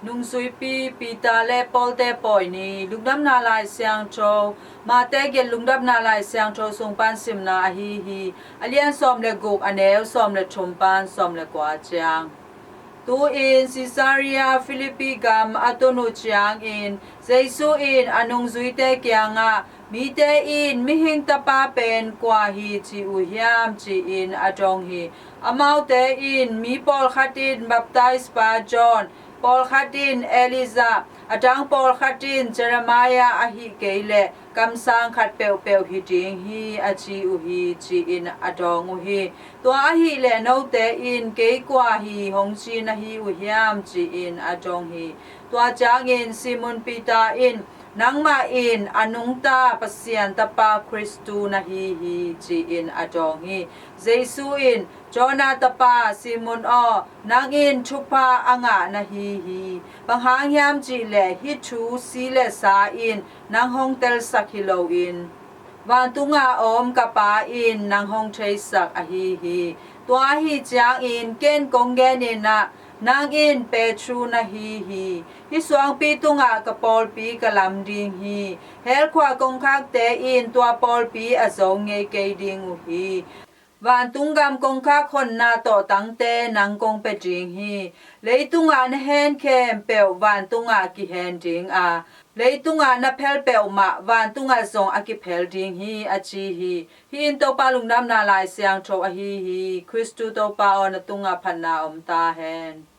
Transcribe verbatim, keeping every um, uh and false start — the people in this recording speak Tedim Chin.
Nungzuipi Peter le Pawlte Pawi Ni. Lungdamna Lai Siangtho Mate giat. Lungdamna Lai Siangtho sung pan simna ahi hi. A lian sawm le guk, a neu sawm le thum pan sawm le kua ciang. Tu-in Caesarea Philippi gam a tun uh ciangin Jesu in a nungzuite kiangah, "Mite in Mihing Tapa pen kua hi ci uh hiam?" ci-in a dong hi. Amaute in, "Mi pawlkhat in baptise pa John, pawlkhat in Elijah, a dang pawlkhat in Jeremiah ahih kei leh kamsang khat peuhpeuh hi ding hi," a ci uh hi, ci-in a dawng uh hi. Tua ahih leh note in, "Kei kua hi hong ci na hi uh hiam?" ci-in a dong hi. Tua ciangin Simon Peter in, "Nangmah in a nungta Pasian Tapa Khristu na hi hi," ci-in a dawng hi. Jesu in, "Jonah tapa Simon aw, nang in thupha a ngah na hi hi. Bang hang hiam cih leh hih thu si le sa in nang hong telsak hi loin, vantunga om ka Pa in nang hong theisak ahi hi. Tua ahi ciangin ken kong genin ah, nang in Petrue na hi hi. Hih suangpi tungah ka pawlpi ka lam ding hi. Hell khua kongkhakte in tua pawlpi a zo ngei kei ding uh hi. Vantung gam kongkhak honna tawhtangte nang kong pia ding hi. Leitungah na hen khempeuh vantungah kihen ding a, leitungah na phel peuhmah vantungah zong a kiphel ding hi," a ci hi. Hih in Topa Lungdamna Lai Siangtho ahi hi. Khristu Topa aw, na tungah phatna om ta hen.